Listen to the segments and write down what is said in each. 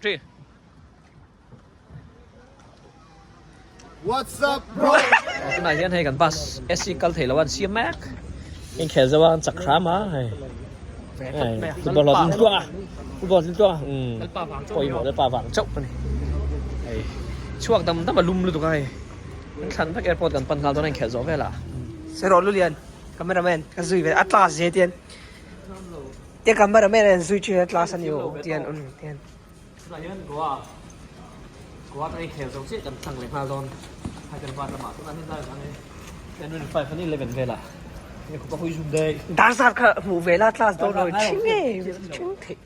3. What's up bro? Tunah hian hei kan bus AC kal thei lo a an siam mek. Inkhel zo a an chak hram a hei. Football hlawh tling tluang a. Football tling tluang a. Umm. Pawimawh Lalpa vang chauh a ni. Hei chhuak dam dam a lum lutuk a hei. Kan thlan vek airport kan pan nghal dawn a inkhelh zawh velah. Sir Lulian cameraman ka zui ve a class ze tian te cameraman an zui thin a class ani o tian um tian. Tunah hian Goa Goa atanga inkhel zo chiah kan thlang leh nghal dawn Hyderabad lamah tunah hian dar ang e 10:25 ani 11 velah hei khupa hawi zum daih. Dar zat kha hmuh ve la class dawn lo thing e thing theih.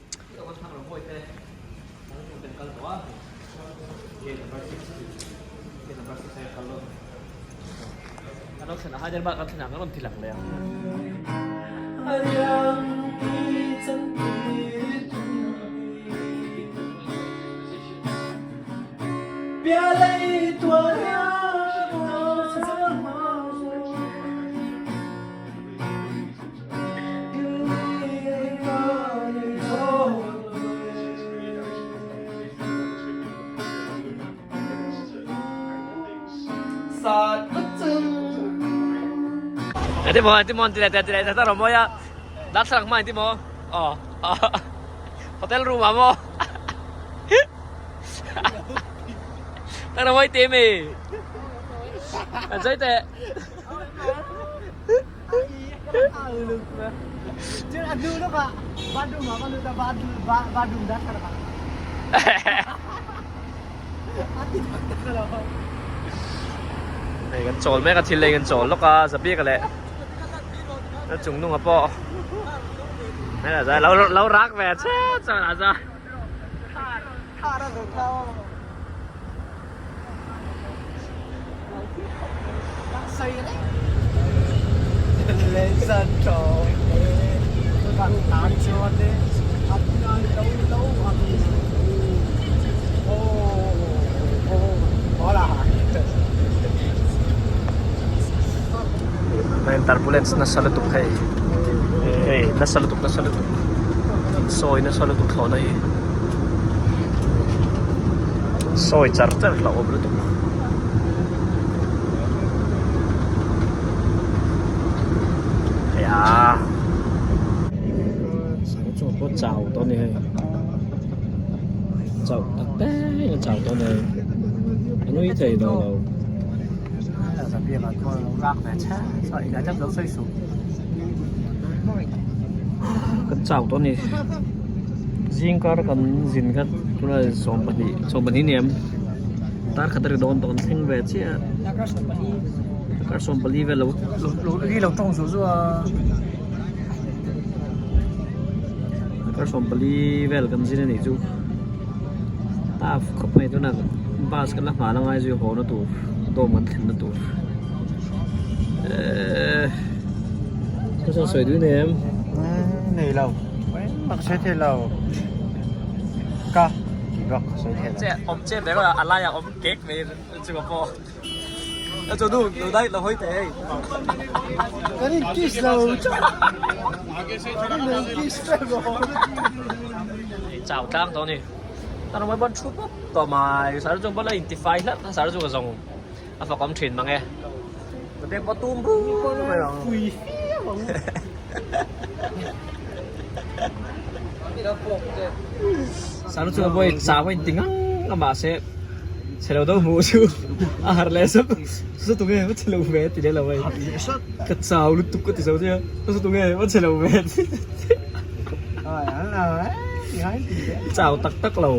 Ati mo ati mo ti le ti le ta ro mo ya darthlalang hma ti mo oh hotel room ah mo ta ro moi ti mi an chơi tệ. Hei kan chawl mek a thil lei kan chawl lawk a Zabik leh a chung nunga pawh lo lo rak ve che chuan a za. Turbulence nasa lutuk hei hei nasa lutuk nasa lutuk sawi nasa lutuk thlawhna hi. Sawi char char hlauhawm lutuk. Heia. Sang chu pawh chau tawh a ni hei. Chauh tak tak a chau tawh a ni hei. A nui thei tawh lo. Kan chau tawh a ni. Zing kar kan zin kha tunah 12 12 ni em tar khat a ri dawn tawh kan thleng ve chiah a kar 14 vel lo kar 14 vel kan zin a nih chu taf khawp mai tunah bus kan la nghah la ngai zui haw na tur dawm kan thlen na tur ehh sawi duh nei em. Nei lo. Mak sawi thei lo. Ka tih bak ka sawi thei lo. Che awm che ber a laiah awm kek mai chu ka pawh. A chu nu lo dai lo hawi teh hei. Kan in kiss lo chauh. Kan in kiss vek lo. Chau tlang tawh a ni. Ta rawng mai pawn thu pawp tawh mai. Sar chu bawlh a intifai hlauh a sar chu ka zawng a fakawm thin mang e. Ka bag pawh tum bur mai ang. Pui fiam ang. Sar chu vawi chau a inti ngang a mahse chhe lo deuh hmuh chu a harh leh sap chu tunge va chhe lo ve ti leh lo hei ka chau lutuk ka ti zo nia chu tunge va chhe lo ve chau tak tak lo.